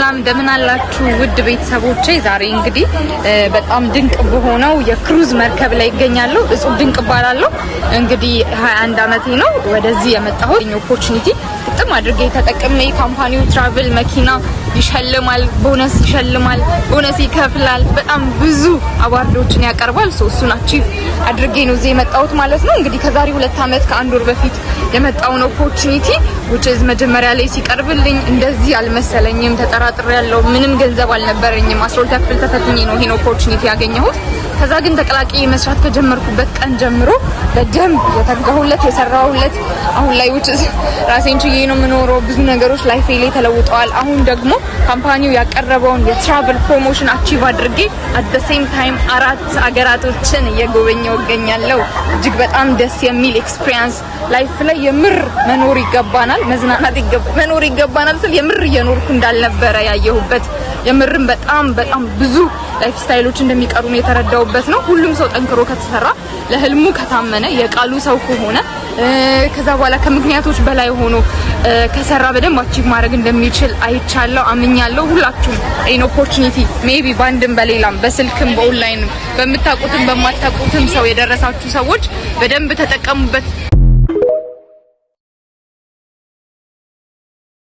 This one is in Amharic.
ሰላም፣ እንደምን አላችሁ ውድ ቤተሰቦቼ? ዛሬ እንግዲህ በጣም ድንቅ በሆነው የ cruise መርከብ ላይ ይገኛለሁ። እጹብ ድንቅ እባላለሁ። እንግዲህ 21 ዓመቴ ነው። ወደዚህ የመጣሁት opportunity ግጥም አድርጌ ተጠቅሜ፣ company ው travel፣ መኪና ይሸልማል፣ ቦነስ ይሸልማል፣ ቦነስ ይከፍላል፣ በጣም ብዙ award ኦችን ያቀርባል። So እሱን achieve አድርጌ ነው እዚህ የመጣሁት ማለት ነው። እንግዲህ ከዛሬ 2 ዓመት ከ1 ወር በፊት የመጣውን opportunity which is መጀመሪያ ላይ ሲቀርብልኝ እንደዚህ አልመሰለኝም። ተጠራጥሬ ያለው ምንም ገንዘብ አልነበረኝም። 12 ክፍል ተፈትኜ ነው ይሄን opportunity ያገኘሁት። ከዛ ግን ተቀላቅዬ መስራት ከጀመርኩበት ቀን ጀምሮ በደንብ የተጋሁለት፣ የሰራሁለት፣ አሁን ላይ which is ራሴን ችዬ ነው የምኖረው። ብዙ ነገሮች life ኤ ላይ ተለውጠዋል። አሁን ደግሞ company ው ያቀረበውን የ travel promotion achieve አድርጌ at the same time አራት አገራቶችን እየጎበኘው እገኛለሁ። እጅግ በጣም ደስ የሚል experience። Life ላይ የምር መኖር ይገባናል፣ መዝናናት መኖር ይገባናል ስል የምር እየኖርኩ እንዳልነበረ ያየሁበት፣ የምርም በጣም በጣም ብዙ lifestyle ኦች እንደሚቀሩ ነው የተረዳሁበት ነው። ሁሉም ሰው ጠንክሮ ከተሰራ፣ ለህልሙ ከታመነ፣ የቃሉ ሰው ከሆነ፣ ከዛ በኋላ ከምክንያቶች በላይ ሆኖ ከሰራ በደንብ achieve ማድረግ እንደሚችል አይቻለሁ፣ አምኛለሁ። ሁላችሁም ይሄን opportunity maybe በአንድም በሌላም፣ በስልክም በኦንላይንም፣ በምታውቁትም በማታውቁትም ሰው የደረሳችሁ ሰዎች በደንብ ተጠቀሙበት።